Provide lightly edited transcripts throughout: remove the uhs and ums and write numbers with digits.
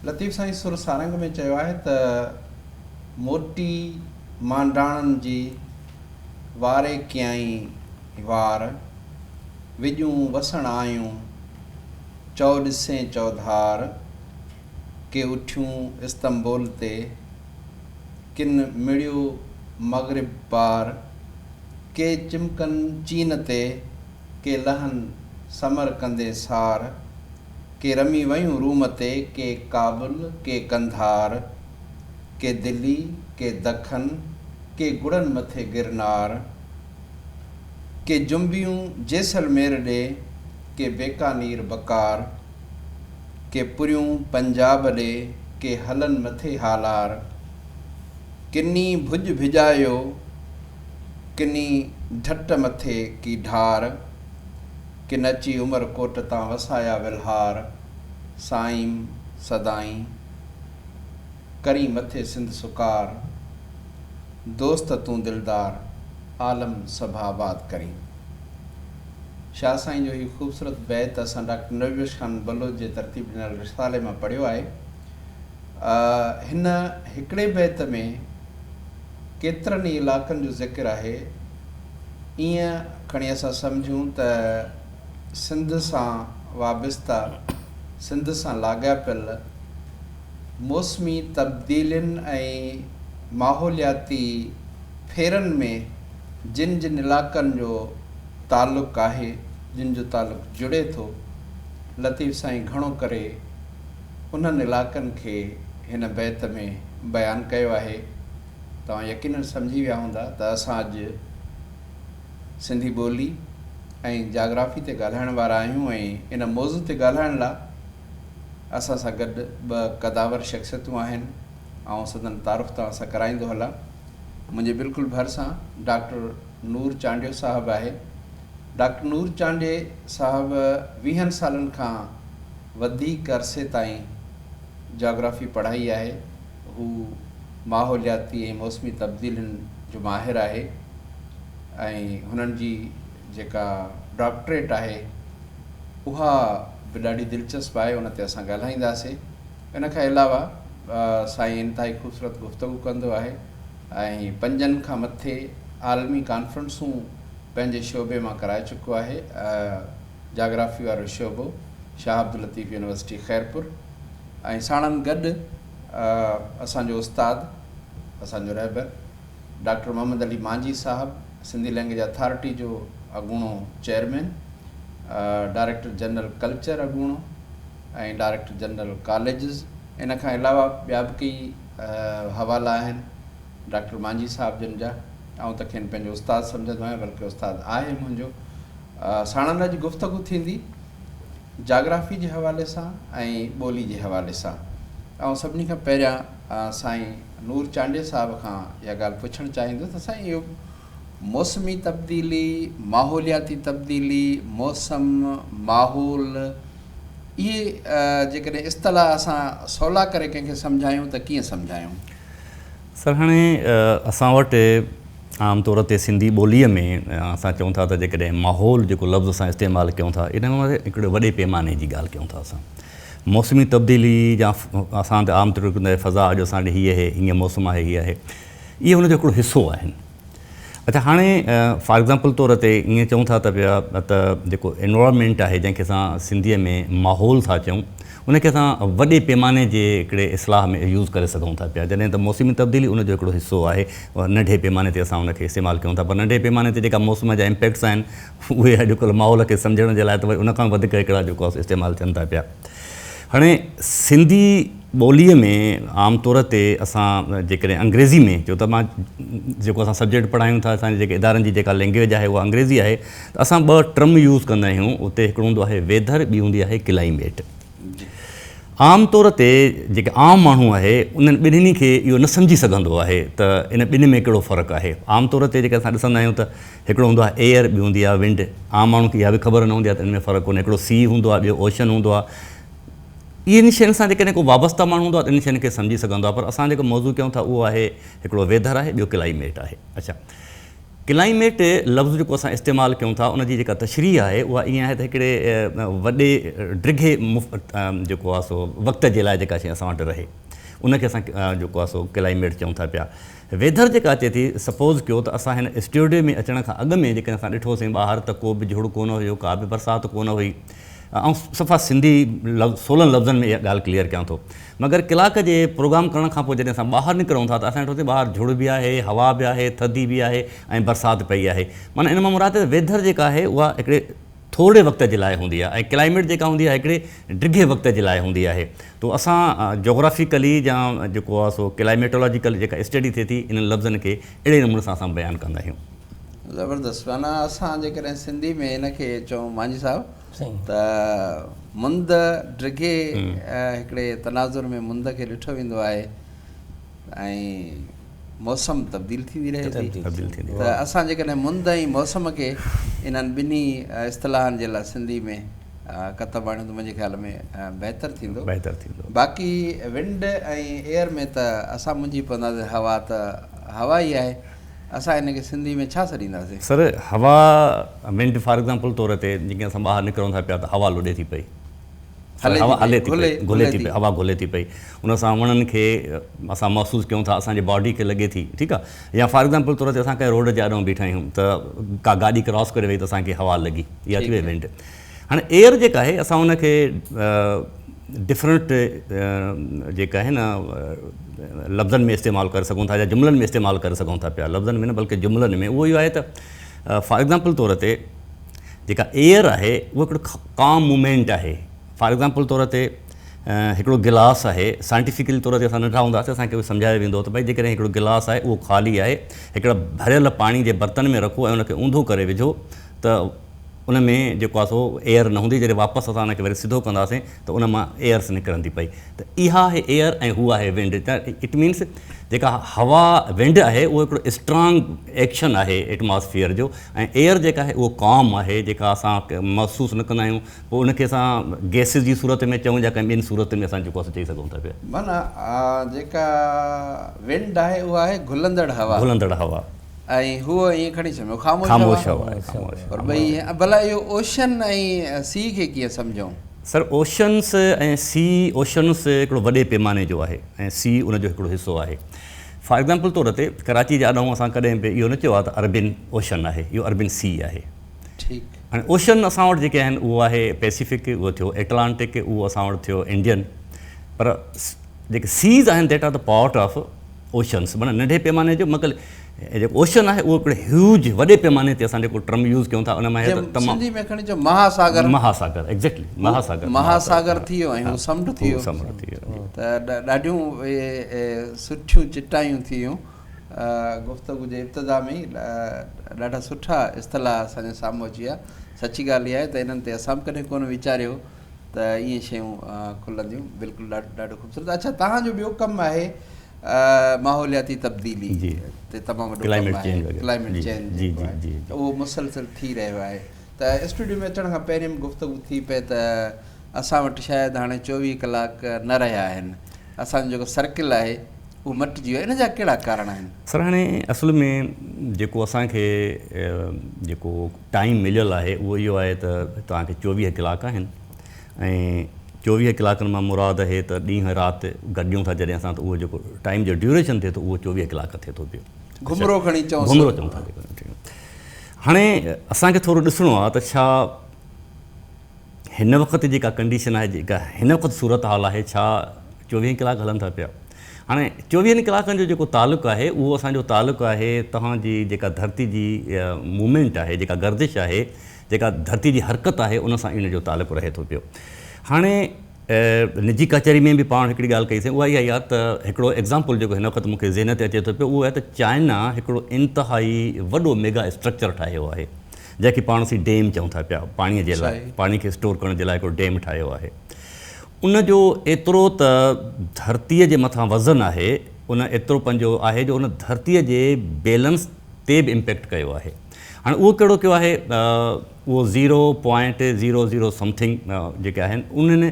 لطيف سائين سر سارنگ ۾ چيو آهي ته موٽي مانڊاڻن جي واري ڪيائين وار، وڄون وسڻ آيون، چؤ ڏسين چؤڌار، ڪي اٺيون استنبول تي، ڪن مڙيو مغرب پار، ڪي چمڪن چين تي، ڪي لهن سمر ڪندي سار، ڪي رمي ويون روم تي، ڪي ڪابل، ڪي قنڌار، ڪي دلي، ڪي دکن، ڪي گڙن مٿي گرنار، ڪي جنبيون جيسلمير ڏي، ڪي بيڪانير بڪار، ڪي پريون پنجاب ڏي، ڪي هلن مٿي هالار، ڪني ڀڄ ڀڄايو، ڪني ڍٽ مٿي ڪي ڍار، ڪن اچي عمر ڪوٽ تان وسايا ولهار، سائيم سدائين ڪرين مٿي سنڌ سڪار، دوست تون دلدار، عالم سڀ آباد ڪرين. شاهه سائين جو هي خوبصورت بيت اسان ڊاڪٽر نبي بخش خان بلوچ جي ترتيب ڏنل رسالي مان پڙهيو آهي. هن هڪڙي بيت ۾ ڪيترن ئي علائقن جو ذڪر آهي. ائين کڻي اسان سمجهون ته سنڌ سان وابسته، سنڌ سان لاڳاپيل موسمي تبديلين ۽ ماحولياتي ڦيرن ۾ جن جن علائقن جو تعلق آهي، جن جو تعلق جڙي ٿو، لطيف سائين گهڻو ڪري انهن علائقن کي هن بيت ۾ بيان ڪيو آهي. توهان يقينن سمجهي ويا هوندا ته اسان اڄ سنڌي ٻولي ۽ جاگرافي تي ڳالهائڻ وارا آهيون ۽ ان موضوع تي ڳالهائڻ لا اسان سان گڏ ٻه قداور شخصيتون آهن. آئون سندن تعارف توهان سان ڪرائيندو هلان. منهنجي بلڪل ڀرسان ڊاڪٽر نور چانڊيو صاحب آهي. ڊاڪٽر نور چانڊيي صاحب ويهن سالن کان وڌيڪ عرصي تائين جاگرافي پڙهائي آهي. هو ماحولياتي ۽ موسمي تبديلين جو ماهر آهي ۽ هنن جي جيڪا ڊاڪٽريٽ آهي اها به ڏاڍي دلچسپ آهي ان تي اسان ڳالهائينداسين. ان کان علاوه سائين انتهائي خوبصورت گفتگو ڪندو آهي ۽ پنجن کان مٿي عالمي ڪانفرنسون پنهنجي شعبي مان ڪرائي چڪو آهي. جاگرافي وارو شعبو شاهه عبداللطيف يونيورسٽي خيرپور ۽ ساڻن گڏ اسان جو استاد اسان جو رهبر ڊاڪٽر محمد علي مانجهي صاحب سنڌي لئنگئيج اٿارٽي جو اڳوڻو چيئرمين، ڊائريڪٽر جنرل ڪلچر اڳوڻو ۽ ڊائريڪٽر جنرل ڪاليجز ان کان علاوه ٻيا به ڪيئي حوالا آهن ڊاڪٽر مانجهي صاحب جن جا آئون ته کين پنهنجو استاد سمجهندو آهيان بلڪه استاد آهي منهنجو. ساڻن اڄ گفتگو ٿيندي جاگرافي جي حوالي سان ۽ ٻولي جي حوالي سان. آئون سڀني کان پهريان سائين نور چانڊيي صاحب کان اها ڳالهه پڇڻ چاهيندس ته سائين اهو موسمي تبديلي، ماحولياتي تبديلي، موسم، ماحول اهي جيڪڏهن اصطلاح اسان سولا ڪري ڪنهن کي سمجهايون ته ڪيئن سمجهايون؟ سر هاڻي اسان وٽ عام طور تي سنڌي ٻوليء ۾ اسان چئون ٿا ته جيڪڏهن ماحول جيڪو لفظ اسان استعمال ڪيون ٿا ان ۾ هڪڙي وڏي پيماني جي ڳالهه ڪيون ٿا اسان موسمي تبديلي يا اسان ته عام طور تي فضا اڄ اسان ڏي هيء آهي هيئن موسم آهي هيء آهي اهي ان جو هڪڙو حصو آهن اڇا هاڻي فار ايگزامپل طور تي ائين چئون ٿا ته پيا ته جيڪو انوائرمينٽ آهي جنهن کي اسان سنڌيء ۾ ماحول ٿا چئون ان کي اسان وڏي پيماني جي هڪڙي اصلاح ۾ يوز ڪري سگهون ٿا پيا جڏهن ته موسمي تبديلي ان جو هڪڙو حصو آهي ننڍي پيماني تي اسان ان کي استعمال ڪيون ٿا پر ننڍي پيماني تي جيڪا موسم جا امپيڪٽس آهن اهي اڄڪلهه ماحول کي سمجهڻ جي لاء ته وري ان کان وڌيڪ هڪڙا جيڪو آهي استعمال ٿين ٿا پيا هاڻي سنڌي ٻوليء ۾ عام طور تي اسان جيڪڏهن انگريزي ۾ چئو ته مان جيڪو اسان سبجيڪٽ پڙهايون ٿا اسان جي جيڪي ادارن جي جيڪا لينگويج آهي اها انگريزي آهي ته اسان ٻه ٽرم يوز ڪندا آهيون اتي هڪڙو هوندو آهي ويڌر ٻي هوندي آهي ڪلائيميٽ عام طور تي جيڪي عام ماڻهو آهي انهن ٻنهي کي اهو نه سمجهي سگهندو آهي ته ان ٻنهي ۾ ڪهڙو فرق آهي عام طور تي جيڪي اسان ڏسندا آهيون ته هڪڙو هوندو آهي ايئر ٻي هوندي آهي ونڊ عام ماڻهو کي اها به خبر نه هوندي آهي ته ان ۾ فرق ڪونهي هڪڙو سي هوندو آهي ٻيو اوشن هوندو آهي انهن شين سان جيڪڏهن ڪو وابسته ماڻهو هوندو آهي ته انهن شين کي سمجهي سگهندو آهي پر اسان جيڪو موضوع ڪيون ٿا اهو آهي هڪڙو ويڌر آهي ٻيو ڪلائيميٽ آهي اڇا. ڪلائميٽ لفظ جيڪو اسان استعمال ڪيون ٿا ان جي جيڪا تشريح آهي اها ائين آهي ته هڪڙي وڏي ڊگهي جيڪو آهي سو وقت جي لاء جيڪا شيء اسان وٽ رهي ان کي اسان جيڪو آهي سو ڪلائميٽ چئون ٿا پيا. ويڌر جيڪا اچي ٿي سپوز ڪيو ته اسان هن اسٽوڊيو ۾ اچڻ کان اڳ ۾ جيڪڏهن اسان ڏٺوسين ٻاهر ته ڪو به جهڙ ڪونه هيو ڪا به برسات ڪونه هئي آئون صفا سنڌي سولن لفظن ۾ اها ڳالهه ڪليئر ڪيان ٿو مگر ڪلاڪ جي پروگرام ڪرڻ کان پوء جڏهن اسان ٻاهر نڪرون ٿا ته اسان ڏٺوسين ٻاهر جهڙ به آهي هوا به آهي ٿڌي به آهي ۽ برسات پئي آهي معنيٰ ان مان مراد آهي ته ويڌر جيڪا آهي اها هڪڙي ٿورڙي وقت جي لاء هوندي آهي ۽ ڪلائميٽ جيڪا هوندي آهي هڪڙي ڊگهي وقت جي لاء هوندي آهي تو اسان جاگرافيڪلي يا جيڪو آهي سو ڪلائميٽولاجيڪل جيڪا اسٽڊي ٿئي ٿي انهن لفظن کي اهڙي نموني سان اسان بيان ڪندا آهيون. زبردست معنيٰ اسان جيڪڏهن سنڌي ۾ ان کي چئون مانجهي صاحب ته مند ڊگهي هڪڙي تناظر ۾ مند کي ڏٺو ويندو آهي ۽ موسم تبديل ٿيندي رهي ٿي ته اسان جيڪڏهن مند ۽ موسم کي انهن ٻنهي اصطلاحن جي لاء سنڌي ۾ ڪتب آڻيون ته منهنجي خيال ۾ بهتر ٿيندو. بهتر ٿيندو. باقي ونڊ ۽ ايئر ۾ ته اسان منجهي پونداسين هوا ته هوا ئي آهي اسان ان کي سنڌي ۾ ڇا سڏينداسين؟ سر هوا ونڊ فار ايگزامپل طور تي جيڪڏهن اسان ٻاهر نڪرون ٿا پيا ته هوا لڏي ٿي پئي. هوا هلي ٿي پئي گهلي ٿي پئي هوا گهلي ٿي پئي ان سان وڻن کي اسان محسوس ڪيون ٿا اسان جي باڊي کي لڳي ٿي ٺيڪ آ يا فار ايگزامپل طور تي اسان ڪنهن روڊ جي آڏو بيٺا آهيون ته ڪا گاڏي ڪراس ڪري وئي ته اسان کي هوا لڳي اها ٿي وئي ونڊ هاڻي ايئر جيڪا آهي اسان ان کي ڊفرنٽ جيڪا آهي نه لفظن ۾ استعمال ڪري سگهون ٿا يا جملن ۾ استعمال ڪري سگهون ٿا پيا لفظن ۾ نه بلڪه جملن ۾ اهو اهو آهي ته فار ايگزامپل طور تي جيڪا ايئر آهي اهو هڪڙو ڪام موومينٽ آهي فار ايگزامپل طور تي هڪڙو گلاس آهي سائنٽيفڪلي طور تي اسان ننڍا هوندا هئاسين اسان کي سمجهايو ويندو هو ته ڀئي جيڪڏهن هڪڙو گلاس آهي اهو خالي آهي هڪڙا ڀريل پاڻي جي برتن ۾ رکو ۽ ان کي اونڌو ڪري وجهو ته ان ۾ جيڪو آهي سو ايئر نه هوندي جڏهن واپس اسان ان کي وري سڌو ڪنداسين ته ان مان ايئرس نڪرندي پئي ته اها آهي ايئر ۽ هو آهي ونڊ ته it means جيڪا هوا ونڊ آهي اهو هڪڙو اسٽرانگ ايڪشن آهي ايٽماسفيئر جو ۽ ايئر جيڪا آهي اهو ڪام آهي جيڪا اسان محسوس نه ڪندا آهيون پوء ان کي اسان گيسز جي صورت ۾ چئون يا ڪنهن ٻين صورت ۾ اسان جيڪو اسان چئي سگهون ٿا پيا. معنيٰ جيڪا ونڊ آهي اها آهي گهلندڙ هوا. گهلندڙ هوا. ۽ هوء ائين کڻي سمجهو خاموش هوا. خاموش هوا آهي خاموش. پر ٻئي ڀلا اهو اوشن ۽ سي کي ڪيئن سمجهون؟ سر اوشنس ۽ سي اوشنس هڪڙو وڏي پيماني جو آهي ۽ سي ان جو هڪڙو حصو آهي. فار ايگزامپل طور تي ڪراچي جي آڏاهون اسان ڪڏهن به اهو نه چيو آهي ته عربين اوشن آهي اهو عربين سي آهي. ٺيڪ. هاڻي اوشن اسان وٽ جيڪي آهن اهو آهي پيسيفڪ اهو ٿيو ائٽلانٽڪ اهو اسان وٽ ٿيو انڊين پر جيڪي سيز آهن that are the part of oceans معنيٰ ننڍي پيماني جو مگر جيڪو اوشن آهي اهو هڪڙو هيوج وڏي پيماني تي اسان جيڪو ٽرم يوز ڪيون ٿا ان مان هي ته تمام سنڌي ۾ کڻي چئو مهاساگر مهاساگر ايگزيڪٽلي مهاساگر مهاساگر ٿي ويو ۽ هو سمنڊ ٿي ويو سمنڊ ٿي ويو ته ڏاڍيون اهي سٺيون چٽايون ٿي ويون گفتگو جي ابتدا ۾ ئي ڏاڍا سٺا اصطلاح اسان جي سامهون اچي ويا سچي ڳالهه اها آهي ته انهن تي اسان به ڪڏهن ڪونه ويچاريو ته ائين شيون کلنديون بلڪل ڏاڍو خوبصورت اڇا توهان جو ٻيو ڪم آهي ماحولياتي تبديلي تي تمام وڏو ڪم آهي ڪلائميٽ چينج جيڪو آهي ته اهو مسلسل ٿي رهيو آهي ته اسٽوڊيو ۾ اچڻ کان پهرين به گفتگو ٿي پئي ته اسان وٽ شايد هاڻي 24 ڪلاڪ نه رهيا آهن اسان جو جيڪو سرڪل آهي اهو مٽجي ويو آهي ان جا ڪهڙا ڪارڻ آهن؟ سر هاڻي اصل ۾ جيڪو اسان کي جيڪو ٽائيم مليل آهي اهو اهو آهي ته توهان کي 24 ڪلاڪ آهن ۽ 24 ڪلاڪن مان مراد اهي ته ڏينهن رات گڏيون ٿا جڏهن اسان ته اهو جيڪو ٽائيم جو ڊيوريشن ٿئي ٿو اهو 24 ڪلاڪ ٿئي ٿو پيو. گهمرو کڻي چئون گهمرو چئون ٿا جيڪو هاڻي اسان کي ٿورو ڏسڻو آهي ته ڇا هن وقت جيڪا ڪنڊيشن آهي جيڪا هن وقت صورتحال آهي ڇا 24 ڪلاڪ هلن ٿا پيا هاڻي 24 ڪلاڪن جو جيڪو تعلق آهي اهو اسان جو تعلق آهي توهان جي جيڪا ڌرتي جي موومينٽ آهي جيڪا گردش آهي جيڪا ڌرتي جي حرڪت آهي ان سان ان جو تعلق رهي ٿو پيو. هاڻي نجي ڪچهري ۾ به پاڻ هڪڙي ڳالهه ڪئي سين اها اها ئي آهي ته هڪڙو ايگزامپل جيڪو هن وقت مون کي ذهن تي اچي ٿو پيو اهو آهي ته چائنا هڪڙو انتهائي وڏو ميگا اسٽرڪچر ٺاهيو آهي جنهن کي پاڻ اسين ڊيم چئون ٿا پيا پاڻي جي لاء پاڻي کي اسٽور ڪرڻ جي لاء هڪڙو ڊيم ٺاهيو آهي ان جو ايترو ته ڌرتي جي مٿان وزن آهي ان ايترو پنهنجو آهي جو ان ڌرتي جي بيلنس تي به امپيڪٽ ڪيو آهي هاڻي اهو ڪهڙو ڪيو آهي اهو zero point zero zero something جيڪي آهن انهن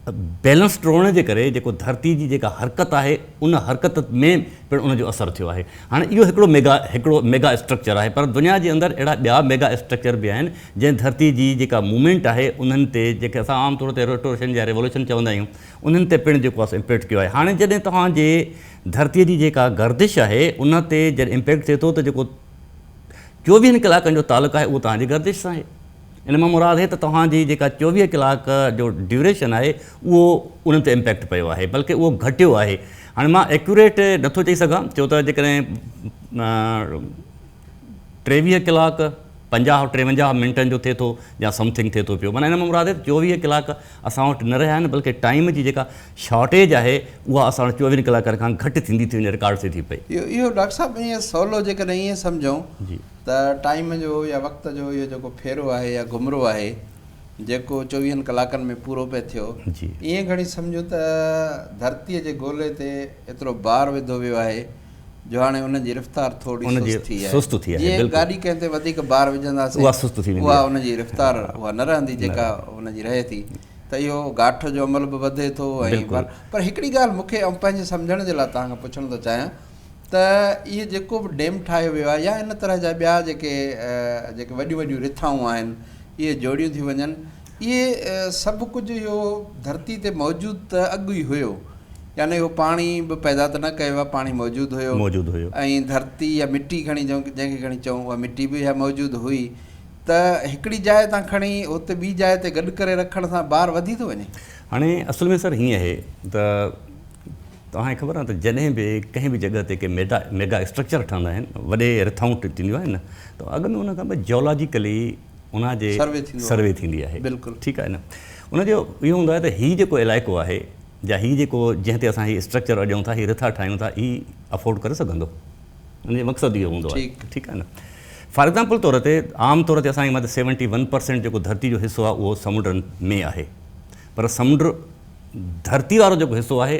بيلنس ٽوڙڻ جي ڪري جيڪو ڌرتي جي جيڪا حرڪت آهي ان حرڪت ۾ پڻ ان جو اثر ٿيو آهي. هاڻي اهو هڪڙو ميگا هڪڙو ميگا اسٽرڪچر آهي پر دنيا جي اندر اهڙا ٻيا ميگا اسٽرڪچر به آهن جنهن ڌرتي جي جيڪا موومينٽ آهي انهن تي جنهن کي اسان عام طور تي روٽيشن يا ريولوشن چوندا آهيون انهن تي پڻ جيڪو آهي سو امپيڪٽ ڪيو آهي. هاڻي جڏهن توهان جي ڌرتي جي جيڪا گردش آهي ان تي جڏهن امپيڪٽ ٿئي ٿو ته جيڪو چوويهن ڪلاڪن جو تعلق آهي اهو توهان جي گردش سان آهي. ان مان مراد هي ته توهان جي جيڪا 24 ڪلاڪ جو ڊيوريشن آهي اهو انهن تي امپيڪٽ پيو آهي بلڪه اهو گهٽيو آهي. هاڻي مان ايڪيوريٽ نٿو چئي سگهان ڇو ته جيڪڏهن 23 ڪلاڪ 50 53 منٽن جو ٿئي ٿو يا سمٿنگ ٿئي ٿو پيو معنيٰ ان مان مراد هي ته 24 ڪلاڪ اسان وٽ نه رهيا آهن بلڪه ٽائيم جي جيڪا شارٽيج آهي اها اسان وٽ 24 ڪلاڪن کان گهٽ ٿيندي ٿي وڃي رڪارڊ ٿئي ٿي پئي. اهو ڊاڪٽر صاحب ائين سولو جيڪڏهن ائين سمجهون جي. ته ٽائيم جو يا وقت جو اهو جيڪو ڦيرو آهي يا گهمرو آهي جيڪو چوويهن ڪلاڪن ۾ پورو پئي ٿيو ائين کڻي سمجهون ته ڌرتيء جي گولي تي ايترو بار وڌو ويو آهي جو هاڻي ان جي رفتار ٿوري سست ٿي آهي جيئن گاڏي ڪنهن تي وڌيڪ بار وجهنداسين اها ان جي رفتار اها نه رهندي جيڪا ان جي رهي ٿي ته اهو گاٺ جو عمل به وڌي ٿو ۽ پر هڪڙي ڳالهه مون کي آئون پنهنجي سمجهڻ جي لاء توهان کان پڇڻ ٿو چاهيان ته اهي جيڪو به ڊيم ٺاهيو ويو آهي يا ان طرح جا ٻيا جيڪي جيڪي وڏيون وڏيون رٿائون آهن اهي جوڙيون ٿيون وڃن اهي سڀ ڪجهه اهو ڌرتي تي موجود ته اڳ ئي هيو يعني اهو پاڻي به پيدا ته نه ڪيو آهي پاڻي موجود هيو موجود هيو ۽ ڌرتي يا مٽي کڻي چئون جنهن کي کڻي چئون اها مٽي به اها موجود هئي ته هڪڙي جاء تان کڻي اتي ٻي جاء تي گڏ ڪري رکڻ سان بار وڌي ٿو وڃي. هاڻي اصل ۾ سر هيئن آهي ته توهان کي خبر آهي ته جڏهن به ڪنهن به جڳهه تي ڪي ميڊا ميگا اسٽرڪچر ٺهندا آهن وڏي رٿائون ٿينديون آهن نه ته اڳ ۾ ان کان پوء جيولاجيڪلي ان جي سروي ٿيندي آهي ٺيڪ آهي نه ان جو اهو هوندو آهي ته هي جيڪو علائقو آهي يا هي جيڪو جنهن تي اسان هي اسٽرڪچر اڏيون ٿا هي رٿا ٺاهيون ٿا هي افورڊ ڪري سگهندو ان جو مقصد اهو هوندو آهي ٺيڪ آهي نه فار ايگزامپل طور تي عام طور تي اسان کي 71% جيڪو ڌرتي جو حصو آهي اهو سمنڊن ۾ آهي پر سمنڊ ڌرتي وارو جيڪو حصو آهي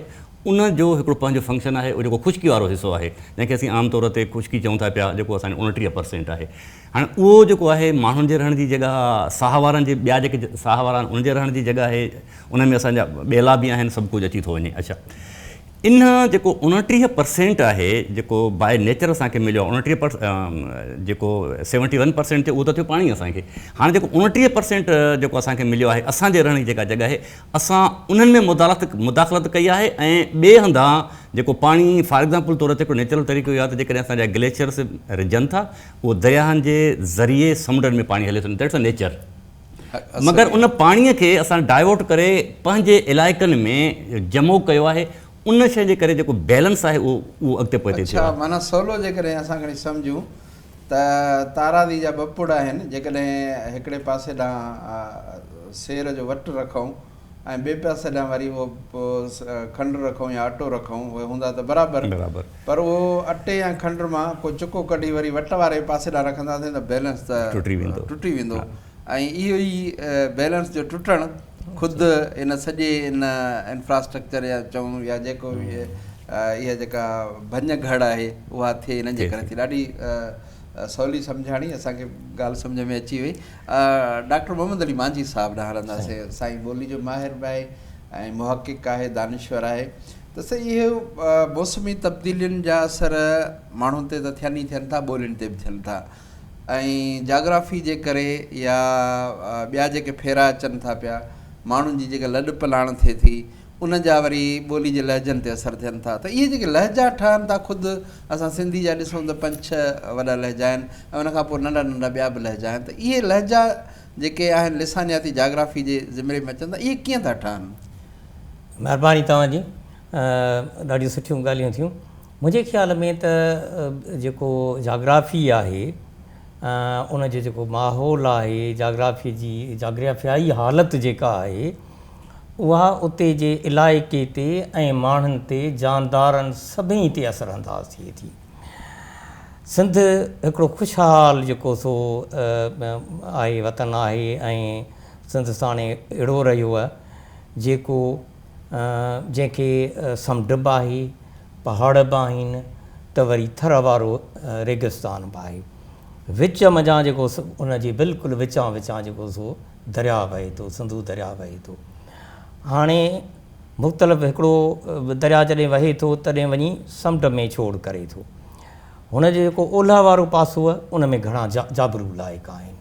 ان جو هڪڙو پنهنجو فنڪشن آهي اهو جيڪو خشڪي وارو حصو آهي جنهن کي اسين عام طور تي خشڪي چئون ٿا پيا جيڪو اسان جو 29 پرسينٽ آهي هاڻي اهو جيڪو آهي ماڻهن جي رهڻ جي جڳهه ساهه وارن جي ٻيا جيڪي ساهه وارا آهن ان جي رهڻ جي جڳهه آهي ان ۾ اسان جا ٻيلا به آهن سڀ ڪجهه اچي ٿو وڃي اڇا ان جيڪو 29 پرسينٽ آهي جيڪو باء نيچر اسان کي مليو آهي 29 پر جيڪو 71 پرسينٽ ٿيو اهو ته ٿيو پاڻي اسان کي هاڻي جيڪو 29 پرسينٽ جيڪو اسان کي مليو آهي اسان جي رهڻ جي جيڪا جڳهه آهي اسان انهن ۾ مدالت مداخلت ڪئي آهي ۽ ٻئي هنڌان جيڪو پاڻي فار ايگزامپل طور تي هڪڙو نيچرل طريقو اهو آهي ته جيڪڏهن اسان جا گليشيئرس رجن ٿا اهو درياهن جي ذريعي سمنڊن ۾ پاڻي هلي ٿو that's a nature مگر ان پاڻيء کي اسان ڊائيورٽ ڪري پنهنجي علائقن ۾ جمعو ڪيو آهي، ان شيء جي ڪري جيڪو بيلنس آهي اهو اهو اڳتي پوئتي ٿيو اڇا آهي. معنيٰ سولو جيڪڏهن اسان کڻي سمجهون ته تارازي جا ٻه پڙ آهن، جيڪڏهن هڪڙي پاسي ڏانهن سير جو وٽ رکون ۽ ٻئي پاسي ڏانهن وري اهو کنڊ رکون يا اٽو رکون اهي هوندا ته برابر برابر. پر اهو اٽي يا کنڊ مان ڪو چڪو ڪڍي وري وٽ واري پاسي ڏانهن رکنداسين ته بيلنس ته ٽٽي ويندو. ٽٽي ويندو ۽ اهو ئي بيلنس جو ٽٽڻ خود ان سڄي ان انفراسٽرڪچر يا چئون يا جيڪو به اها جيڪا ڀڃ گهڙ آهي اها ٿئي انهن جي ڪري ٿي. ڏاڍي سولي سمجهاڻي اسان کي ڳالهه سمجهه ۾ اچي وئي. ڊاڪٽر محمد علي مانجهي صاحب ڏانهن هلنداسين. سائين ٻولي جو ماهر به آهي ۽ محقق آهي، دانشور آهي ته سائين اهي موسمي تبديلين جا اثر ماڻهن تي ته ٿين ئي ٿين ٿا ٻولين تي به ٿين ٿا ۽ جاگرافي جي ڪري يا ٻيا جيڪي ڦيرا اچن ٿا پيا ماڻهن جي جيڪا لڏ پلاڻ ٿئي ٿي ان جا وري ٻولي جي لهجن تي اثر ٿين ٿا ته اهي جيڪي لهجا ٺهن ٿا خود اسان سنڌي جا ڏسون ته پنج ڇهه وڏا لهجا آهن ۽ ان کان پوء ننڍا ننڍا ٻيا به لهجا آهن ته اهي لهجا جيڪي آهن لسانياتي جاگرافي جي زمري ۾ اچن ٿا اهي ڪيئن ٿا ٺهن؟ مهرباني توهان جي ڏاڍيون سٺيون ڳالهيون ٿيون منهنجي خيال ۾ ته جيڪو جاگرافي آهي ان جو جيڪو ماحول آهي جاگرافي جي جاگرافيائي حالت جيڪا آهي اها اتي جي علائقي تي ۽ ماڻهن تي جاندارن سڀني تي اثر انداز ٿئي ٿي. سنڌ هڪڙو خوشحال جيڪو سو آهي وطن آهي ۽ سنڌ ساڻي اهڙو رهيو آهي جيڪو جنهن کي سمنڊ به آهي پهاڙ به آهن ته وري ٿر وارو ريگستان به آهي وچ منجهان جيڪو ان جي بلڪل وچان وچان جيڪو سو درياء وهي ٿو، سنڌو درياء وهي ٿو. هاڻي مختلف هڪڙو درياء جڏهن وهي ٿو تڏهن وڃي سمنڊ ۾ ڇوڙ ڪري ٿو. هن جو جيڪو اولهه وارو پاسو آهي ان ۾ گهڻا جابلو علائقا آهن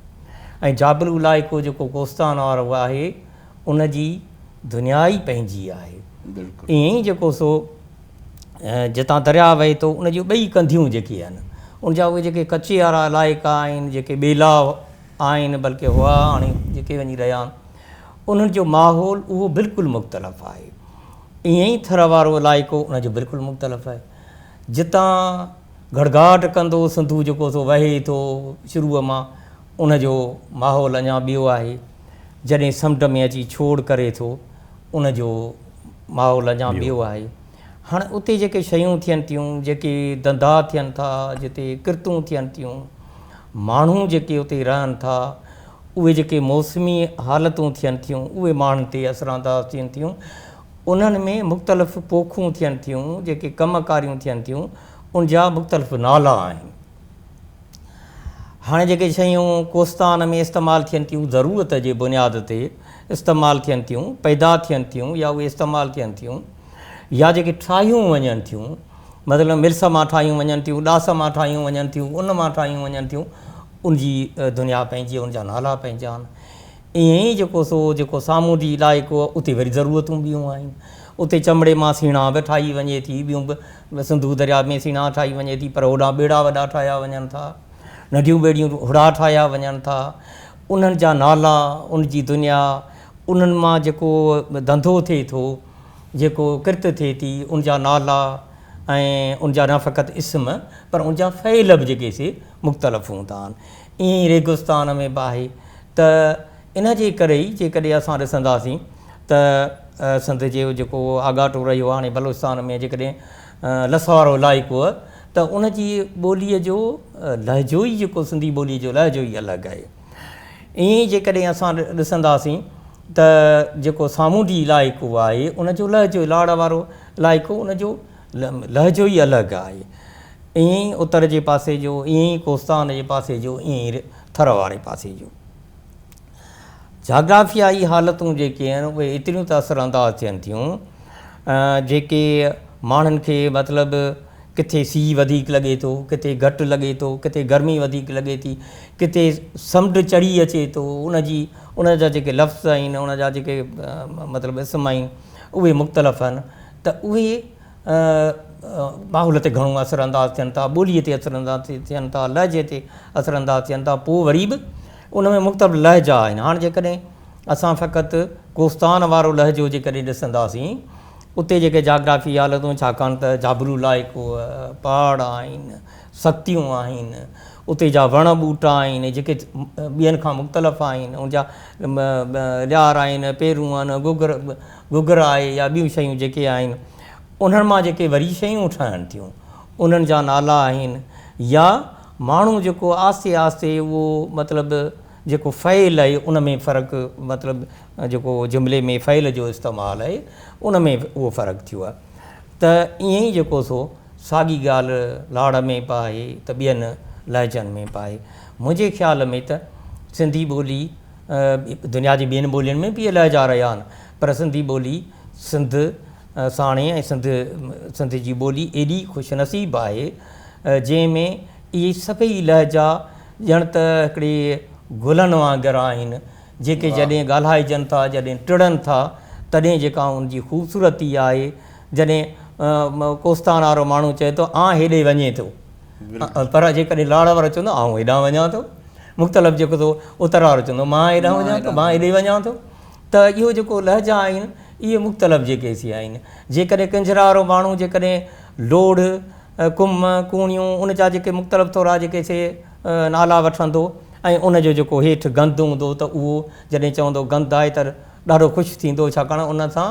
۽ جابلو علائقو جيڪو ڪوستان وارو آهي ان جي دنيا ئي پنهنجي آهي. ائين ئي جيڪو سو جتان درياء وهي ٿو ان جون ٻئي ڪنڌيون جيڪي آهن ان جا اهي جيڪي ڪچي وارا علائقا آهن جيڪي ٻيلا آهن بلڪه هئا هاڻي جيڪي وڃي رهيا آهن انهن جو ماحول اهو بلڪل مختلف آهي. ائين ئي ٿر وارو علائقو ان جو بلڪل مختلف آهي. جتان گڙگاٽ ڪندو سنڌو جيڪو سو وهي ٿو شروع مان ان جو ماحول اڃا ٻيو آهي. جڏهن سمنڊ ۾ اچي ڇوڙ ڪري ٿو ان جو ماحول اڃا ٻيو آهي. هاڻ اتي جيڪي شيون ٿين ٿيون، جيڪي ڌنڌا ٿين ٿا، جتي ڪرتون ٿين ٿيون، ماڻهو جيڪي اتي رهن ٿا، اهي جيڪي موسمي حالتون ٿين ٿيون، اهي ماڻهن تي اثرانداز ٿين ٿيون. انهن ۾ مختلف پوکون ٿين ٿيون، جيڪي ڪم ڪاريون ٿين ٿيون، ان جا مختلف نالا آهن. هاڻي جيڪي شيون ڪوستان ۾ استعمال ٿين ٿيون، ضرورت جي بنياد تي استعمال ٿين ٿيون، پيدا ٿين ٿيون يا اهي استعمال ٿين ٿيون يا جيڪي ٺاهيون وڃن ٿيون، مثلاً ملس مان ٺاهيون وڃن ٿيون، ڏاس مان ٺاهيون وڃن ٿيون، ان مان ٺاهيون وڃن ٿيون، ان جي دنيا پنهنجي، ان جا نالا پنهنجا آهن. ائين ئي جيڪو سو جيڪو سامونڊي علائقو آهي، اتي وري ضرورتون ٻيون آهن. اتي چمڙي مان سيڻاهه به ٺاهي وڃي ٿي، ٻيون به سنڌو درياء ۾ سيڻاهه ٺاهي وڃي ٿي، پر هوڏانهن ٻيڙا وڏا ٺاهيا وڃن ٿا، ننڍيون ٻيڙيون هڙا ٺاهيا وڃن ٿا. انهن جا نالا، ان جي دنيا، انهن مان جيڪو ڌنڌو ٿئي ٿو، جيڪو ڪرت ٿئي ٿي، ان جا نالا ۽ ان جا نه فقط اسم پر ان جا فعل به جيڪي سي مختلف هوندا آهن. ائين ئي ريگستان ۾ به آهي ته ان جي ڪري ئي جيڪڏهن اسان ڏسنداسين ته سنڌ جو جيڪو آڳاٽو رهيو هاڻي بلوچستان ۾ جيڪڏهن لس وارو علائقو ته ان جي ٻوليء جو لهجو ئي جيڪو سنڌي ٻوليء جو لهجو ئي الڳ آهي. ائين ئي جيڪڏهن اسان ڏسنداسين ته جيڪو سامونڊي علائقو آهي ان جو لهجو لاڙ وارو علائقو ان جو لهجو ئي الڳ آهي. ائين ئي اتر جي پاسي جو، ائين ئي ڪوستان جي پاسي جو، ائين ئي ٿر واري پاسي جو. جاگرافيائي حالتون جيڪي آهن اهي ايتريون ته اثر انداز ٿين ٿيون جيڪي ماڻهن کي مطلب ڪٿي سيء وڌيڪ لڳي ٿو، ڪٿي گهٽ لڳي ٿو، ڪٿي گرمي وڌيڪ لڳي ٿي، ڪٿي سمنڊ چڙهي اچي ٿو، ان جي ان جا جيڪي لفظ آهن، ان جا جيڪي مطلب اسم آهن اهي مختلف آهن ته اهي ماحول تي گهڻو اثر انداز ٿين ٿا، ٻوليء تي اثر انداز ٿين ٿا، لهجي تي اثر انداز ٿين ٿا، پوء وري به ان ۾ مختلف لهجا آهن. هاڻ جيڪڏهن اسان فقط ڪوستان وارو لهجو جيڪڏهن ڏسنداسين، اتي جيڪي جاگرافي حالتون ڇاڪاڻ ته جابلو علائقو، پهاڙ آهن، سختيون آهن، اتي جا وڻ ٻوٽا آهن جيڪي ٻين کان مختلف آهن، ان جا ليار آهن، پيرون آهن، گگر گگر آهي يا ٻيون شيون جيڪي آهن، انهن مان جيڪي وري شيون ٺهن ٿيون، انهن جا نالا آهن يا ماڻهو جيڪو آهستي آهستي اهو مطلب جيڪو فعل آهي ان ۾ فرق مطلب جيڪو جملي ۾ فعل جو استعمال آهي ان ۾ اهو فرق ٿيو آهي ته ائين ئي جيڪو سو ساڳي ڳالهه لاڙ ۾ به آهي ته ٻين لهجن ۾ به آهي. منهنجي خيال ۾ ته سنڌي ٻولي دنيا جي ٻين ٻولين ۾ به اهي لهجا رهيا آهن پر سنڌي ٻولي سنڌ ساڻي ۽ سنڌ سنڌ جي ٻولي ايڏي خوش نصيب آهي جنهن ۾ اهي سڀئي لهجا ڄڻ ته هڪڙي گلن وانگر آهن، جيڪي جڏهن ڳالهائجن ٿا، جڏهن ٽڙن ٿا، تڏهن جيڪا ان جي خوبصورتي آهي، جڏهن ڪوستان وارو ماڻهو چئي ٿو آن هيڏي وڃين ٿو، پر جيڪڏهن لاڙ وارو چوندو آئون هيڏانهن وڃان ٿو، مختلف جيڪو ٿو اتر وارو چوندو مان هيڏانهن وڃان ٿو، مان هيڏي وڃان ٿو، ته اهو جيڪو لهجا آهن، اهي مختلف جيڪي سي آهن. جيڪڏهن ڪنجهرا وارو ماڻهو جيڪڏهن لوڙهه، ڪم، ڪوڻيون، ان جا جيڪي مختلف ٿورا جيڪي سي نالا وٺندو ۽ ان جو جيڪو هيٺ گند هوندو ته اهو جڏهن چوندو گند آهي ته ڏاڍو خوش ٿيندو ڇاڪاڻ ان سان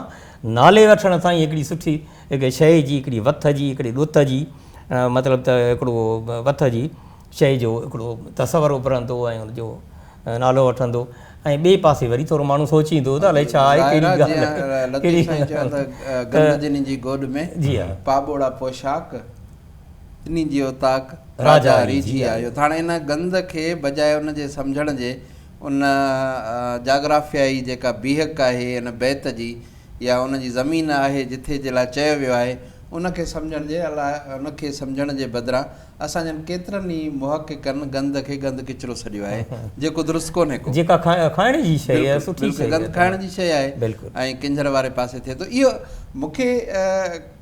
نالي وٺڻ سان ئي هڪڙي سٺي هڪ شيء جي هڪڙي وٿ جي هڪڙي ڏوٿ جي مطلب ته هڪڙو وٿ جي شيء جو هڪڙو تصور اڀرندو ۽ ان جو نالو وٺندو ۽ ٻئي پاسي وري ٿورو ماڻهو سوچيندو ته الائي ڇا آهي ڪهڙي ڳالهه آهي لطيف سائين چيو ته گند جني جي گوڏ ۾ جي ها پاٻوڙا پوشاڪ تني جي اوطاق راجا ريجهي آيو ته هاڻي ان گند کي بجاء ان جي سمجهڻ جي ان جاگرافيائي جيڪا بيهڪ آهي ان بيت جي يا ان جي زمين آهي جٿي جي لاء چيو ويو آهي ان کي سمجهڻ جي لاء ان کي سمجهڻ جي بدران اسان جن ڪيترن ئي محققن گند کي گند ڪچرو سڏيو آهي جيڪو درست ڪونهي ڪو. جيڪا کائڻ جي شيء آهي سٺي شيء آهي. گند کائڻ جي شيء آهي ۽ ڪينجهر واري پاسي ٿئي ٿو. اهو مون کي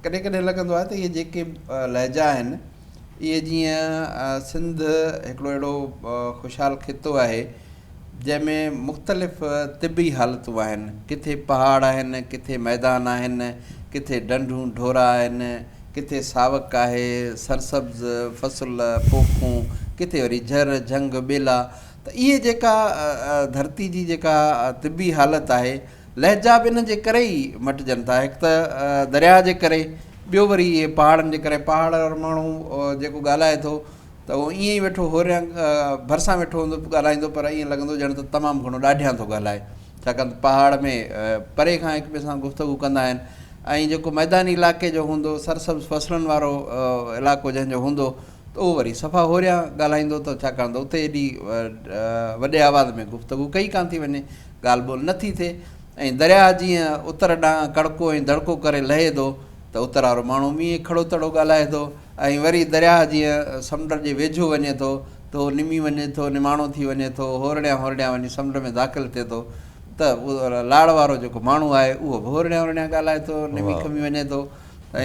ڪڏهن ڪڏهن لڳندو آهي ته اهي جيڪي لهجا آهن اهي جيئن سنڌ هڪڙو اهڙو خوشحال خطو آهي جنهن ۾ مختلف طبعي حالتون آهن، ڪٿي پهاڙ آهن، ڪٿي ميدان آهن، ڪٿي ڍنڍون ڍورا آهن، ڪٿي ساوڪ آهي، سرسبز فصل، پوکون، ڪٿي وري جهر، جهنگ، ٻيلا ته اهي جيڪا ڌرتي جي جيڪا طبعي حالت آهي، لهجا به ان جي ڪري ئي مٽجن ٿا، هڪ ته درياهه جي ڪري، ٻيو وري اهي پهاڙن جي ڪري، پهاڙ وارو ماڻهو جيڪو ڳالهائي ٿو ته اهو ائين ئي ويٺو هوريان ڀرسان ويٺو هوندو ڳالهائيندو پر ائين لڳندو ڄڻ ته تمام گهڻو ڏاڍيان ٿو ڳالهائي ڇاڪاڻ ته پهاڙ ۾ پري کان هڪ ٻئي سان گفتگو ڪندا آهن ۽ جيڪو ميداني علائقي جو هوندو سرسبز فصلن وارو علائقو جنهن جو هوندو ته اهو وري صفا هوريان ڳالهائيندو ته ڇاڪاڻ ته اتي ايڏي وڏي آواز ۾ گفتگو ڪئي ڪانه ٿي وڃي ڳالهه ٻولهه نه ٿي ٿئي ۽ درياهه جيئن اتر ڏانهن ڪڙڪو ۽ دڙڪو ڪري لهي ٿو ته اتر وارو ماڻهو به ائين کڙو تڙو ڳالهائي ٿو ۽ وري درياهه جيئن سمنڊ جي ويجهو وڃي ٿو ته هو نمي وڃي ٿو، نماڻو ٿي وڃي ٿو، هورڙيان هورڙيان وڃي سمنڊ ۾ داخل ٿئي ٿو ته لاڙ وارو جيڪو ماڻهو آهي اهو به هورڙيان هورڙيان ڳالهائي ٿو، نمي کمي وڃي ٿو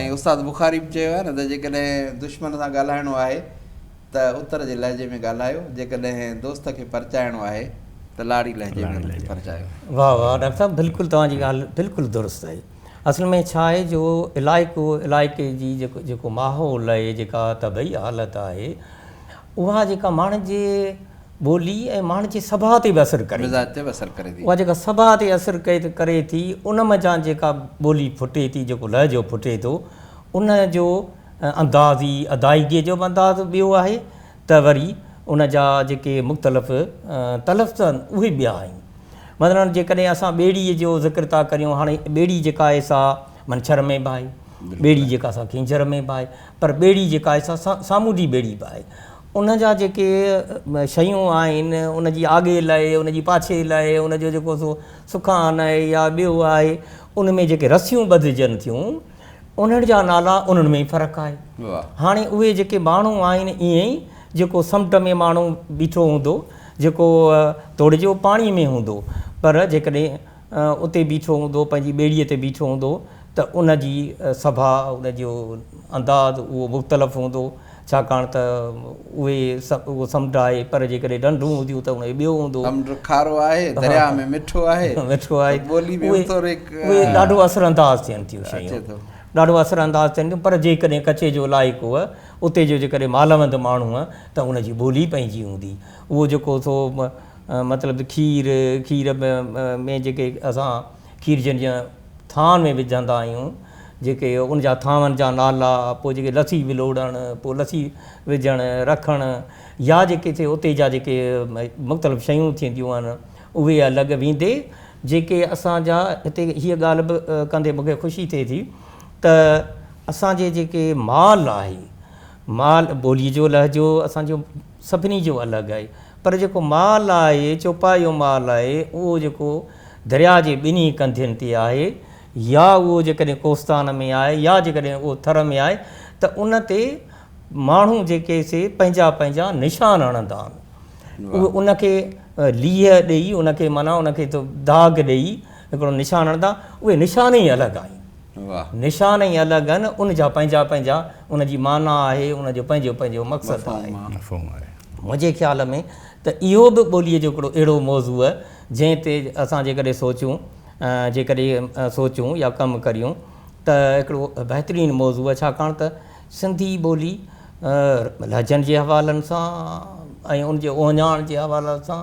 ۽ استاد بخاري به چيو آهي نه ته جيڪڏهن دشمن سان ڳالهائڻو آهي ته اتر جي لهجي ۾ ڳالهايو، جيڪڏهن دوست کي پرچائڻو آهي ته لاڙي لهجي ۾ ان کي پرچايو. واهه واهه ڊاڪٽر صاحب بلڪل توهان جي ڳالهه بلڪل درست آهي. اصل ۾ ڇا آهي جو علائقو علائقي جي جيڪو جيڪو ماحول آهي جيڪا طبعي حالت آهي اها جيڪا ماڻهن جي ٻولي ۽ ماڻهن جي سڀاء تي به اثر ڪري ٿي مزاج تي به اثر ڪري ٿي. اها جيڪا سڀاء تي اثر ڪري ٿي ان منجهان جيڪا ٻولي ڦٽي ٿي جيڪو لهجو ڦٽي ٿو ان جو انداز ئي ادائگيء جو به انداز ٻيو آهي ته وري ان جا جيڪي مختلف تلفظ آهن اهي ٻيا آهن. مثلاً جيڪڏهن اسان ٻيڙي جو ذڪر ٿا ڪريون هاڻي ٻيڙي جيڪا آهي سا منڇر ۾ به آهي، ٻيڙي جيڪا سا ڪينجهر ۾ به آهي پر ٻيڙي جيڪا آهي سا سامونڊي ٻيڙي به آهي. ان جا جيڪي شيون آهن ان جي آڳي لئي، ان جي پاڇي لئي، ان جو جيڪو سو سکان آهي يا ٻيو آهي ان ۾ جيڪي رسيون ٻڌجن ٿيون انهن جا نالا انهن ۾ ئي فرق آهي. هاڻي اهي جيڪي ماڻهو آهن ائين ئي جيڪو سمنڊ ۾ ماڻهو بيٺو هوندو جيڪو توڙي جو پاڻي ۾ هوندو پر جيڪڏهن اتي بيٺو هوندو پنهنجي ٻيڙيء تي بيٺو هوندو ته ان جي سڀاء ان جو انداز اهو مختلف هوندو ڇاڪاڻ ته اهي اهو سمنڊ آهي پر جيڪڏهن ڍنڍون هونديون ته ان جو ٻيو هوندو. سمنڊ کارو آهي، درياهه ۾ مٺو آهي، مٺو آهي ته ٻولي ۾ اٿوريڪ اهي ڏاڍو اثر انداز ٿين ٿيون شيون ڏاڍو اثر انداز ٿين ٿيون پر جيڪڏهن ڪچي جو علائقو اتي جو جيڪڏهن مالوند ماڻهو ته ان جي ٻولي پنهنجي هوندي اهو جيڪو سو مطلب کير کير ۾ جيڪي اسان کير جن جيئن ٿانء ۾ وجهندا آهيون جيڪي ان جا ٿانون جا نالا پوء جيڪي لسي ولوڙڻ پوء لسي وجهڻ رکڻ يا جيڪي ٿئي اتي جا جيڪي مختلف شيون ٿينديون آهن اهي الڳ ويندي جيڪي اسان جا هتي هيء ڳالهه به ڪندي مون کي خوشي ٿئي ٿي ته اسان جي جيڪي مال آهي مال ٻولي جو لهجو اسان جو سڀني جو الڳ آهي پر جيڪو مال آهي چوپايو مال آهي اهو جيڪو درياء جي ٻنهي ڪنڌين تي آهي يا اهو جيڪڏهن ڪوهستان ۾ آهي يا جيڪڏهن اهو ٿر ۾ آهي ته ان تي ماڻهو جيڪي سي پنهنجا پنهنجا نشان هڻندا آهن. اهي ان کي ليهه ڏيئي ان کي معنيٰ ان کي داغ ڏيئي هڪڙو نشان هڻندا اهي نشان ئي الڳ آهن. نشان ئي الڳ آهن ان جا پنهنجا پنهنجا ان جي معنيٰ آهي ان جو پنهنجو پنهنجو مقصد آهي. منهنجي خيال ۾ ته اهو به ٻوليء جو هڪڙو اهڙو موضوع جنهن تي اسان جيڪڏهن سوچون جيڪڏهن سوچون يا ڪم ڪريون ته هڪڙو بهترين موضوع آهي ڇاڪاڻ ته سنڌي ٻولي لهجن جي حوالن سان ۽ ان جي اهڃاڻ جي حوالن سان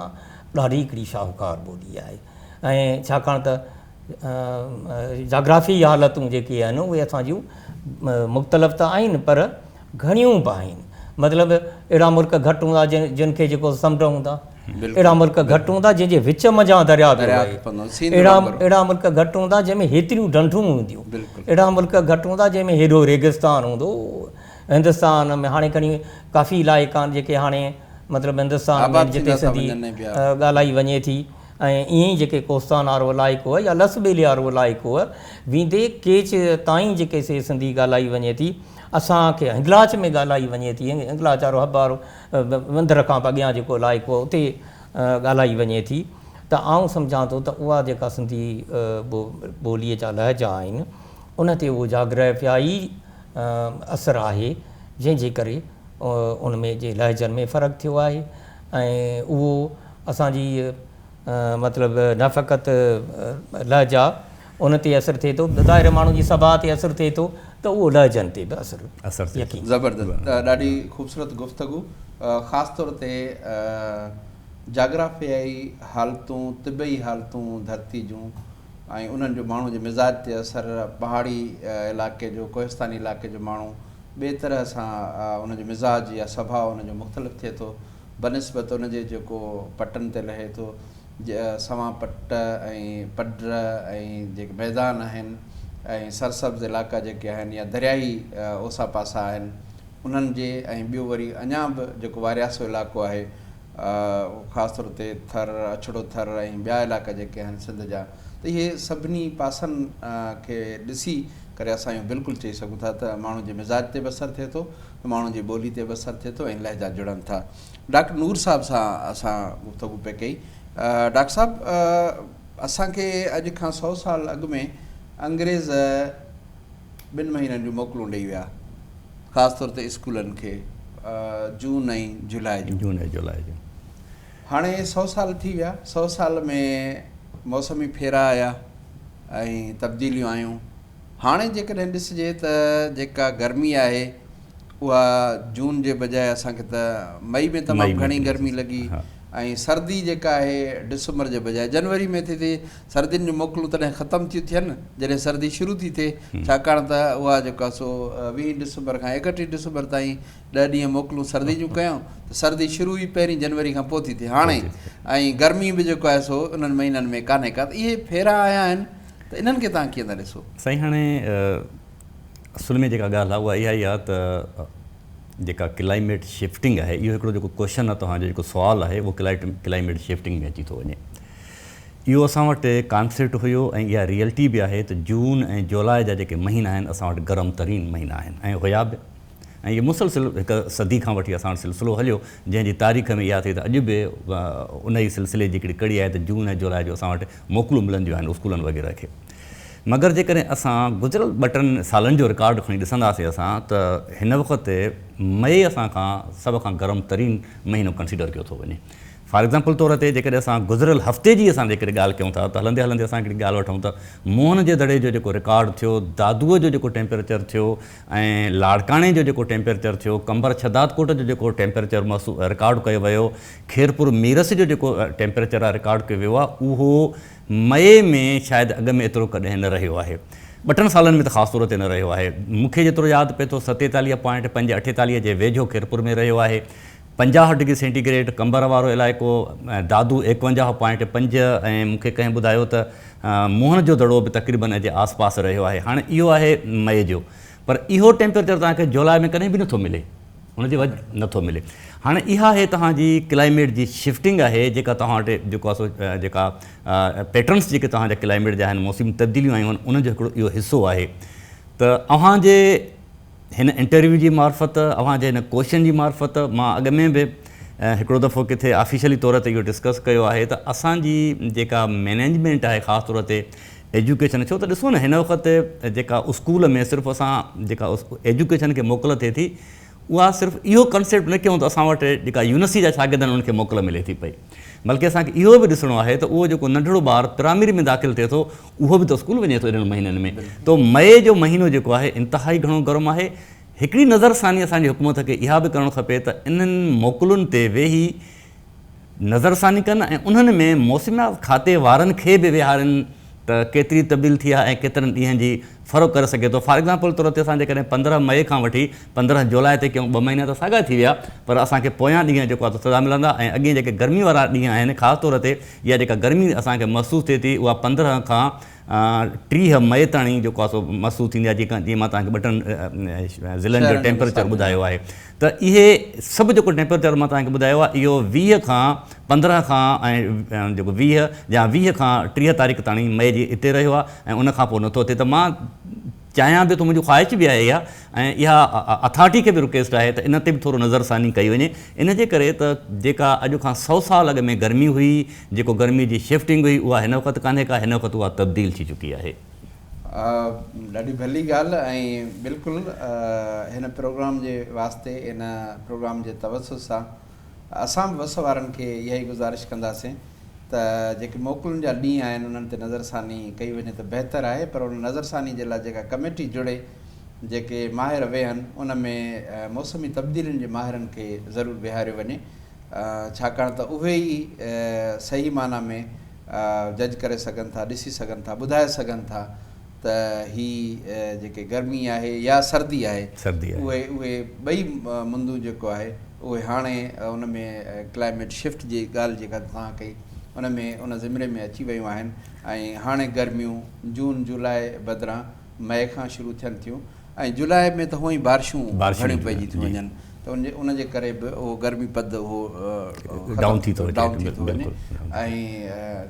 ڏاڍي هڪڙي شاهوڪار ٻولي آهي ۽ ڇاڪاڻ ته جاگرافي حالتون جيڪي آهن اهي اسان جون مختلف ته آهن پر گهڻيون به آهن مطلب اهڙا ملڪ گهٽ هوندا جن کي جيڪو سمنڊ هوندا اهڙا ملڪ گهٽ هوندا جن جي وچ منجهان درياء پيو وهي اهڙا اهڙا ملڪ گهٽ هوندا جنهن ۾ هيتريون ڍنڍون هونديون اهڙا ملڪ گهٽ هوندا جنهن ۾ هيڏو ريگستان هوندو هندستان ۾ هاڻي کڻي ڪافي علائقا آهن جيڪي هاڻي مطلب هندستان ۾ جتي سنڌي ڳالهائي وڃي ٿي. ۽ ائين ئي جيڪي ڪوهستان وارو علائقو يا لس ٻيلي وارو علائقو ويندي ڪيچ تائين جيڪي سي سنڌي ڳالهائي وڃي ٿي اسان کي هنگلاچ ۾ ڳالهائي وڃي ٿي هنگلاچ وارو حب وارو وندر کان به اڳيان جيڪو علائقو اتي ڳالهائي وڃي ٿي ته آئون سمجهان ٿو ته اها جيڪا سنڌي ٻوليء جا لهجا آهن ان تي اهو جاگرافيائي اثر آهي جنهن جي ڪري ان ۾ جي لهجن ۾ فرق ٿيو آهي ۽ اهو اسان جي مطلب نه فقط لهجا ان تي اثر ٿئي ٿو ظاهر ماڻهو جي سڀاء تي اثر ٿئي ٿو ته اهو لهجن تي به اثر يقين. زبردست ڏاڍي خوبصورت گفتگو خاص طور تي جاگرافيائي حالتون طبعي حالتون ڌرتي جون ۽ انهن جو ماڻهو جي مزاج تي اثر پهاڙي علائقي جو ڪوهستاني علائقي جو ماڻهو ٻئي طرح سان ان جو مزاج يا سڀاء ان جو مختلف ٿئي ٿو بنسبت ان جي جيڪو پٽن تي لهي ٿو سوان پٽ ۽ پڊ ۽ جيڪي ميدان آهن ۽ سرسبز علائقا جيڪي آهن يا درياهي اوسا پاسا آهن انهن جي ۽ ٻيو وري اڃا به جيڪو وارياسو علائقو آهي خاص طور تي ٿر، اڇڙو ٿر ۽ ٻيا علائقا جيڪي آهن سنڌ جا ته اهي سڀني پاسن کي ڏسي ڪري اسان اهو بلڪل چئي سگهون ٿا ته ماڻهو جي مزاج تي به اثر ٿئي ٿو ته ماڻهو جي ٻولي تي به اثر ٿئي ٿو ۽ لهجا جڙن ٿا. ڊاڪٽر نور صاحب سان اسان گفتگو پئي ڪئي. ڊاڪٽر صاحب اسان کي اڄ کان سئو سال اڳ ۾ انگريز ٻن مهينن جون موڪلون ڏئي ويا خاص طور تي اسڪولن کي جون ۽ جولاء جون. جون ۽ جولاء جون. هاڻي سئو سال ٿي ويا، سئو سال ۾ موسمي ڦيرا آيا ۽ تبديليون آيون. هاڻي جيڪڏهن ڏسجي ته جيڪا گرمي آهي اها جون جي بجاء اسان کي ته مئي ۾ تمام گهڻي گرمي لڳي ۽ سردي جيڪا آهي ڊسمبر جي بجاء جنوري ۾ ٿي ٿئي. سردين جون موڪلون تڏهن ختم ٿيون ٿين جڏهن سردي شروع ٿي ٿئي ڇاڪاڻ ته اها جيڪا سو ويهين ڊسمبر کان ايڪٽيهه ڊسمبر تائين ڏهه ڏينهن موڪلون سردي جون ڪيائون ته سردي شروع ئي پهرين جنوري کان پوء ٿي ٿئي هاڻي ۽ گرمي به جيڪو آهي سو انهن مهينن ۾ ڪانهي ڪا ته اهي ڦيرا آيا آهن ته انهن کي توهان ڪيئن ٿا ڏسو؟ سائين هاڻي اصل ۾ جيڪا ڳالهه آهي اها اها ئي آهي ته جيڪا ڪلائميٽ شفٽنگ آهي اهو هڪڙو جيڪو ڪوشچن آهي توهان جو جيڪو سوال آهي اهو ڪلائميٽ شفٽنگ ۾ اچي ٿو وڃي اهو اسان وٽ ڪانسيپٽ هيو ۽ اها ريئلٽي به آهي ته جون ۽ جولاء جا جيڪي مهينا آهن اسان وٽ گرم ترين مهينا آهن ۽ هيا به ۽ اهو مسلسل هڪ صدي کان وٺي اسان وٽ سلسلو هليو جنهن جي تاريخ ۾ اها ٿي ته اڄ به ان ئي سلسلي جي هڪڙي ڪڙي آهي ته جون ۽ جولاء جو اسان وٽ موڪلون ملنديون آهن اسڪولن وغيره کي مگر جيڪڏهن اسان گذريل ٻه ٽن سالن جو رڪارڊ کڻي ڏسنداسين اسان ته هن وقت مئي اسان کان سڀ کان گرم ترين مهينو ڪنسيڊر ڪيو ٿو وڃي فار ايگزامپل طور تي جيڪڏهن اسان گذريل هفتي جي اسان جيڪڏهن ڳالهه ڪيون ٿا ته هلندي هلندي اسان هڪڙي ڳالهه وٺون ته موهن جي دڙي جو جيڪو رڪارڊ ٿيو، دادوء جو جيڪو ٽيمپريچر ٿيو ۽ لاڙڪاڻي جو جيڪو ٽيمپريچر ٿيو، قمبر شھدادڪوٽ جو جيڪو ٽيمپريچر رڪارڊ ڪيو ويو، خيرپور ميرس جو جيڪو ٽيمپريچر آهي رڪارڊ ڪيو ويو آهي اهو مئي ۾ شايد اڳ ۾ ايترو ڪڏهن نه رهيو آهي. ٻه ٽن سالن ۾ ته خاص طور تي نه رهيو آهي. مون کي جيترو ياد پئي ٿو ستيتاليهه پوائنٽ پنج اٺيتاليهه جي ويجهو خيرپور ۾ رهيو آهي. 50 ڊگري سينٽي گريڊ قمبر وارو علائقو، دادو ايڪونجاهه پوائنٽ پنج ۽ مون کي ڪنهن ٻڌايو ته موهن جو دڙو به تقريبن ان جي آس پاس رهيو آهي. هاڻي اهو آهي مئي جو پر اهو ٽيمپريچر توهان کي جولاء ۾ ڪڏهن به نٿو ملي ان جي وجه نٿو ملي. هاڻي اها آهي توهان جي ڪلائميٽ جي شفٽنگ آهي جيڪا توهان وٽ جيڪو آهي سو جيڪا پيٽرنس جيڪي توهان جا ڪلائميٽ جا آهن موسمي تبديليون آيون آهن ان جو هڪڙو اهو حصو آهي ته اوهان جي هن انٽرويو جي معرفت اوهان جي هن ڪوششن جي معرفت مان اڳ ۾ به هڪڙو دفعو ڪٿي آفيشلي طور تي اهو ڊسڪس ڪيو آهي ته اسان جي جيڪا مئنيجمينٽ آهي خاص طور تي ايجوڪيشن ڇو ته ڏسو نه هن وقت جيڪا اسڪول ۾ صرف اسان جيڪا ايجوڪيشن کي موڪل ٿئي ٿي اها صرف اهو ڪنسيپٽ نه ڪيون ته اسان وٽ جيڪا يونيورسٽي جا شاگرد آهن انهن کي موڪل ملي ٿي پئي بلڪه اسان کي اهو به ڏسڻو آهي ته اهو جيڪو ننڍڙو ٻار پرائمري ۾ داخل ٿئي ٿو اهو به ته اسڪول وڃي ٿو انهن مهينن ۾ تو مئي جو مهينو جيڪو آهي انتهائي گهڻو گرم آهي هڪڙي نظر ثاني اسان جي حڪومت کي اها به ڪرڻ کپي ته انهن موڪلن تي ويهي نظر ثاني ڪن ۽ انهن ۾ موسميات کاتي وارن کي به ويهارين ته ڪيتري تبديل ٿي آهي ۽ ڪيترن ڏينهن جي فرق ڪري سگهي ٿو. فار ايگزامپل طور تي اسان جيڪڏهن 15 مئي کان وٺي 15 جولاء تي ڪيون ٻه مهينا ته ساڳا ٿي ويا پر اسان کي پويان ڏينهن جيڪو آهي ٿڌا ملندا ۽ اڳئين جيڪي گرمي وارا ڏينهن آهن خاص طور تي اها جيڪا گرمي اسان کي محسوس ٿئي ٿي اها 15 کان 30 مئي تاڻي جيڪو آهي سو محسوس ٿيندي آهي جيئن مان توهان کي ٻه ٽن ضلعن جو ٽيمپريچر ٻڌايو آهي ته اهي سڀ جيڪو ٽيمپريچر مان توهان کي ٻڌايو آهي اهو 20 کان 15 کان ۽ جيڪو 20 يا 20 کان 30 تاريخ تاڻي مئي جي اتي رهيو آهي ۽ ان کان پوء نٿو ٿئي ته مان چاهيان به ٿو منهنجي خواهش به آهي اها ۽ اها اٿارٽي کي به رڪويسٽ آهي ته ان تي به ٿورو نظر ثاني ڪئي وڃي ان جي ڪري ته جيڪا اڄ کان سئو سال اڳ ۾ گرمي هئي جيڪو گرمي جي شفٽنگ هئي اها هن وقت ڪانهي ڪا هن وقت اها تبديل ٿي چڪي آهي. ڏاڍي ڀلي ڳالهه ۽ بلڪل هن پروگرام جي واسطي ان پروگرام جي توسط سان اسان به وس وارن کي اها ئي گذارش ڪنداسين ته جيڪي موڪلن جا ڏينهن آهن انهن تي نظرثاني ڪئي وڃي ته بهتر آهي پر ان نظرثاني جي لاء جيڪا ڪميٽي جڙي جيڪي ماهر ويهن ان ۾ موسمي تبديلين جي ماهرن کي ضرور ويهاريو وڃي ڇاڪاڻ ته اهي ئي صحيح معنيٰ ۾ جج ڪري سگهن ٿا، ڏسي سگهن ٿا، ٻڌائي سگهن ٿا ته هي جيڪي گرمي آهي يا سردي آهي اهي اهي ٻئي مندون جيڪو آهي اهي هاڻي ان ۾ ڪلائميٽ شفٽ جي ڳالهه جيڪا توهان ڪئي ان ۾ ان زمري ۾ اچي ويون آهن ۽ هاڻي گرميون جون جولاء بدران مئي کان شروع ٿين ٿيون ۽ جولاء ۾ ته هونئن ئي بارشون گهڻيون پئجي ٿيون وڃن ته ان جي ان جي ڪري به اهو گرمي پد اهو ڊائون ٿي ٿو ڊائون ٿي ٿو وڃي ۽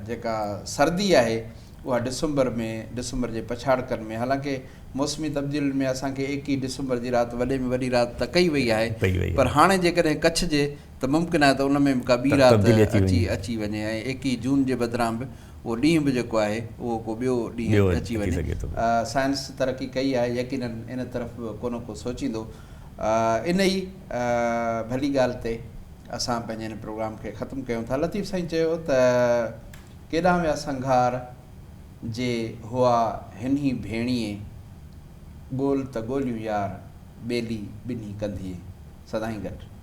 جيڪا سردي آهي اها ڊسمبر ۾ ڊسمبر جي پڇاڙڪن ۾ حالانڪه موسمي تبديلين ۾ اسان کي 21 ڊسمبر جي رات وڏي ۾ وڏي رات ته ڪئي وئي آهي پر هاڻي جيڪڏهن ڪڇجي ته ممڪن آهي ته ان ۾ به ڪا ٻي رات اچي اچي وڃي ۽ 21 جون جي بدران به اهو ڏينهن به جيڪو آهي اهو ڪو ٻيو ڏينهن اچي وڃي. سائنس ترقي ڪئي آهي يقينن ان طرف به ڪو نه ڪو سوچيندو. ان ئي ڀلي ڳالهه تي اسان پنهنجي هن پروگرام کي ختم ڪيون ٿا. لطيف سائين چيو ته ڪيڏانهن ويا سنگهار جي هئا هنهي ڀيڻيي ڳول ته ڳوليون يار ٻيلي ٻنهي ڪنڌيي. سدائين گڏ.